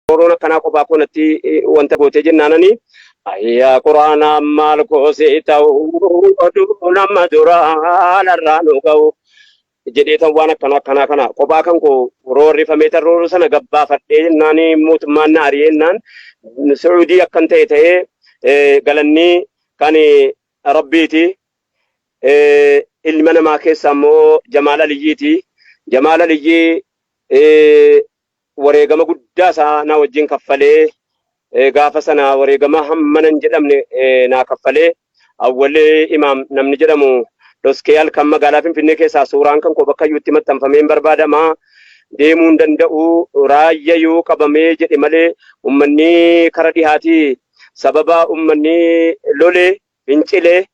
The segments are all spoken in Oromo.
Roorroon akkanaa kophaa koo natti wanta gootee jennaanani ayyaa quraanaa maal koosee ta'u oduu nama duraa larraa nu ga'u jedhee tan waan akkana akkanaa kana kophaa kan koo roorrifamee tan roorroo sana gabbaafadhee jennaani mootummaan na ari'ee jennaan Su'uudii akkan ta'e ta'ee galanni kan Rabbiiti. Ilma namaa keessaa immoo Jamaal Aliyyiiti. Jamaal Aliyyii wareegama guddaa isaa na wajjin kaffalee, gaafa sana wareegama hammana hin jedhamne naa kaffalee. Awwalee Imaam namni jedhamu dhoskee halkan magaalaa Finfinnee keessaa suuraan kan koo bakka iyyuutti maxxanfamee hin barbaadama. Deemuu hin danda'u, raayya yoo qabamee jedhe malee ummanni kara dhihaatii sababa ummanni lole fincile,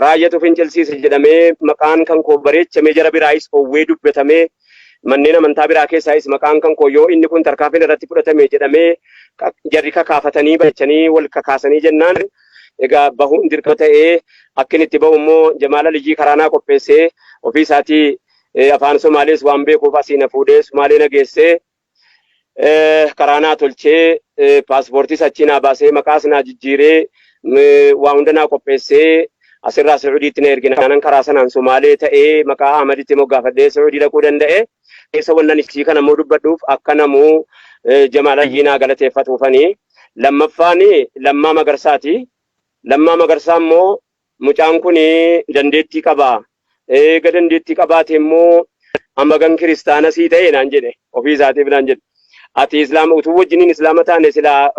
raayyatu fincilsiise jedhamee maqaan kan koo bareechamee, jara biraayis owwee dubbatamee, manneen amantaa biraa keessaayis maqaan kan koo yoo inni kun tarkaanfiin irratti fudhatame jedhamee jarri kakaafatanii bareechanii wal kakaasanii jennaan, egaa bahuun dirqama ta'ee akkin itti bahu immoo Jamaal Aliyyii karaa naa qopheessee, ofii isaatii afaan Somaalees waan beekuuf asii na fuudhee Sumaalee na geessee, karaa naa tolchee, paaspoortiis achii naa baasee, maqaas naa jijjiiree, waa hunda naa qopheessee asirraa Suudiitti na ergina. Kanan karaa sanaan Sumaalee ta'ee maqaa Ahmaditti moggaafadhee Suudii dhaquu danda'e. Keessa wannan isii kana immoo dubbadhuuf akka namuu Jamaal Aliyyii naa galateeffatuufani. Lammaffaan Lammaa Magarsaati. Lammaa Magarsaa immoo mucaan kun dandeettii qaba. Eega dandeettii qabaate immoo amma gan kiristaana sii ta'e naan jedhe, ofii isaatiif naan jedhe. Ati islaama utuu wajjiniin islaama taane silaa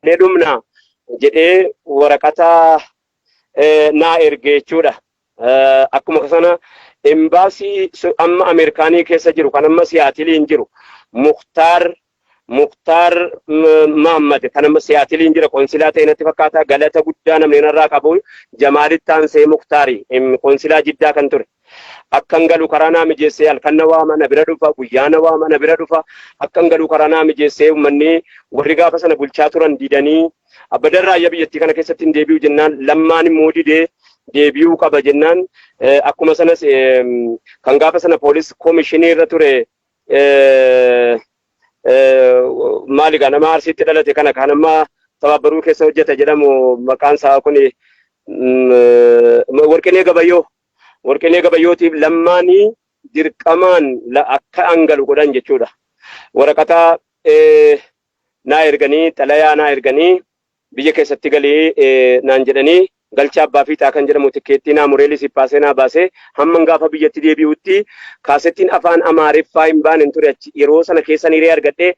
ne dhumna jedhee waraqata naa erge jechuudha. Akkuma sana embaasii amma Ameerikaanii keessa jiru, kan amma Siyaatiliin jiru, Muktaar Mahammad kan amma Siyaatiliin jira, konsilaa ta'e natti fakkaata. Galata guddaa namni narraa qabu Jamaalitti aansee Muktaari, konsilaa Jiddaa kan ture. Akkan galu karaa naa mijeessee, halkan na waama, na bira dhufa, guyyaa na waama, na bira dhufa, akkan galu karaa naa mijeessee. Uummanni warri gaafa sana bulchaa turan didanii abadan raayyaa biyyattii kana keessatti hin deebi'u jennaan, Lammaan immoo didee deebi'uu qaba jennaan, akkuma sanas kan gaafa sana poolis koomishinii irra ture, maali gaa, nama Arsiitti dhalate kana kan amma Tababbaruu keessa hojjeta jedhamu, maqaan isaa kun Warqinee Gabayyoo. Warqinee Gabayyootiif Lammaanii dirqamaan akka angalu godhan jechuudha. Waraqata naa erganii, xalayaa naa erganii, biyya keessatti galii naan jedhanii, galcha abbaa fiixaa kan jedhamu tikkeettii naa muree, lisipaasee naa baasee, hamman gaafa biyyatti deebi'utti kaasettiin afaan Amaariffaa hin baane ture achi yeroo sana keessa hiree argadhee.